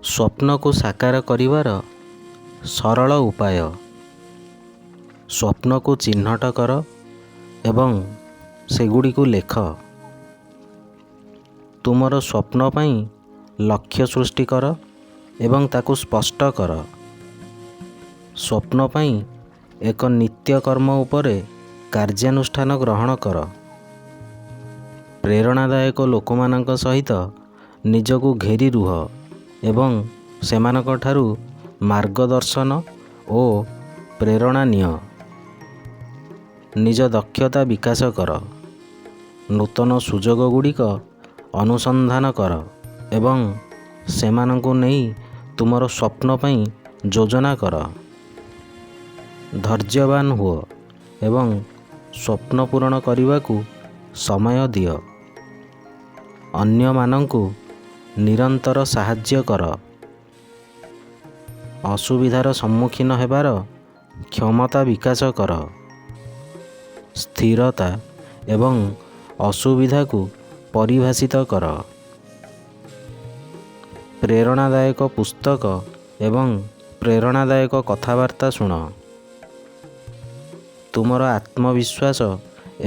ସ୍ୱପ୍ନକୁ ସାକାର କରିବାର ସରଳ ଉପାୟ। ସ୍ୱପ୍ନକୁ ଚିହ୍ନଟ କର ଏବଂ ସେଗୁଡ଼ିକୁ ଲେଖ। ତୁମର ସ୍ୱପ୍ନ ପାଇଁ ଲକ୍ଷ୍ୟ ସୃଷ୍ଟି କର ଏବଂ ତାକୁ ସ୍ପଷ୍ଟ କର। ସ୍ୱପ୍ନ ପାଇଁ ଏକ ନିତ୍ୟକର୍ମ ଉପରେ କାର୍ଯ୍ୟାନୁଷ୍ଠାନ ଗ୍ରହଣ କର। ପ୍ରେରଣାଦାୟକ ଲୋକମାନଙ୍କ ସହିତ ନିଜକୁ ଘେରି ରୁହ ଏବଂ ସେମାନଙ୍କଠାରୁ ମାର୍ଗଦର୍ଶନ ଓ ପ୍ରେରଣା ନିଅ। ନିଜ ଦକ୍ଷତା ବିକାଶ କର। ନୂତନ ସୁଯୋଗଗୁଡ଼ିକ ଅନୁସନ୍ଧାନ କର ଏବଂ ସେମାନଙ୍କୁ ନେଇ ତୁମର ସ୍ୱପ୍ନ ପାଇଁ ଯୋଜନା କର। ଧୈର୍ଯ୍ୟବାନ ହୁଅ ଏବଂ ସ୍ୱପ୍ନ ପୂରଣ କରିବାକୁ ସମୟ ଦିଅ। ଅନ୍ୟମାନଙ୍କୁ ନିରନ୍ତର ସାହାଯ୍ୟ କର। ଅସୁବିଧାର ସମ୍ମୁଖୀନ ହେବାର କ୍ଷମତା ବିକାଶ କର। ସ୍ଥିରତା ଏବଂ ଅସୁବିଧାକୁ ପରିଭାଷିତ କର। ପ୍ରେରଣାଦାୟକ ପୁସ୍ତକ ଏବଂ ପ୍ରେରଣାଦାୟକ କଥାବାର୍ତ୍ତା ଶୁଣ। ତୁମର ଆତ୍ମବିଶ୍ୱାସ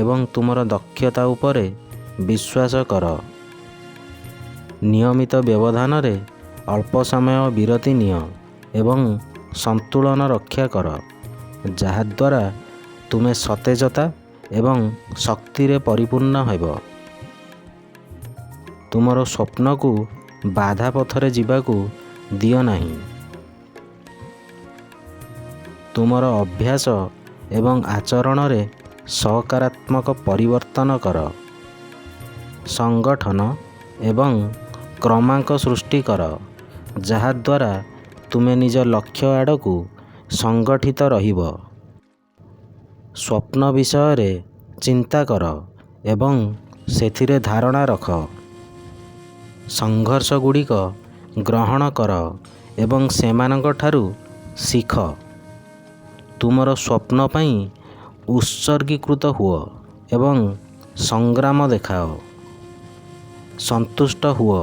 ଏବଂ ତୁମର ଦକ୍ଷତା ଉପରେ ବିଶ୍ୱାସ କର। ନିୟମିତ ବ୍ୟବଧାନରେ ଅଳ୍ପ ସମୟ ବିରତି ନିଅ ଏବଂ ସନ୍ତୁଳନ ରକ୍ଷା କର, ଯାହାଦ୍ୱାରା ତୁମେ ସତେଜତା ଏବଂ ଶକ୍ତିରେ ପରିପୂର୍ଣ୍ଣ ହେବ। ତୁମର ସ୍ୱପ୍ନକୁ ବାଧା ପଥରେ ଯିବାକୁ ଦିଅ ନାହିଁ। ତୁମର ଅଭ୍ୟାସ ଏବଂ ଆଚରଣରେ ସକାରାତ୍ମକ ପରିବର୍ତ୍ତନ କର। ସଂଗଠନ ଏବଂ କ୍ରମାଙ୍କ ସୃଷ୍ଟି କର, ଯାହାଦ୍ୱାରା ତୁମେ ନିଜ ଲକ୍ଷ୍ୟ ଆଡ଼କୁ ସଂଗଠିତ ରହିବ। ସ୍ୱପ୍ନ ବିଷୟରେ ଚିନ୍ତା କର ଏବଂ ସେଥିରେ ଧାରଣା ରଖ। ସଂଘର୍ଷଗୁଡ଼ିକ ଗ୍ରହଣ କର ଏବଂ ସେମାନଙ୍କଠାରୁ ଶିଖ। ତୁମର ସ୍ୱପ୍ନ ପାଇଁ ଉତ୍ସର୍ଗୀକୃତ ହୁଅ ଏବଂ ସଂଗ୍ରାମ ଦେଖାଅ। ସନ୍ତୁଷ୍ଟ ହୁଅ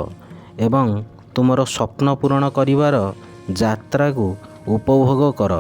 ଏବଂ ତୁମର ସ୍ୱପ୍ନ ପୂରଣ କରିବାର ଯାତ୍ରାକୁ ଉପଭୋଗ କର।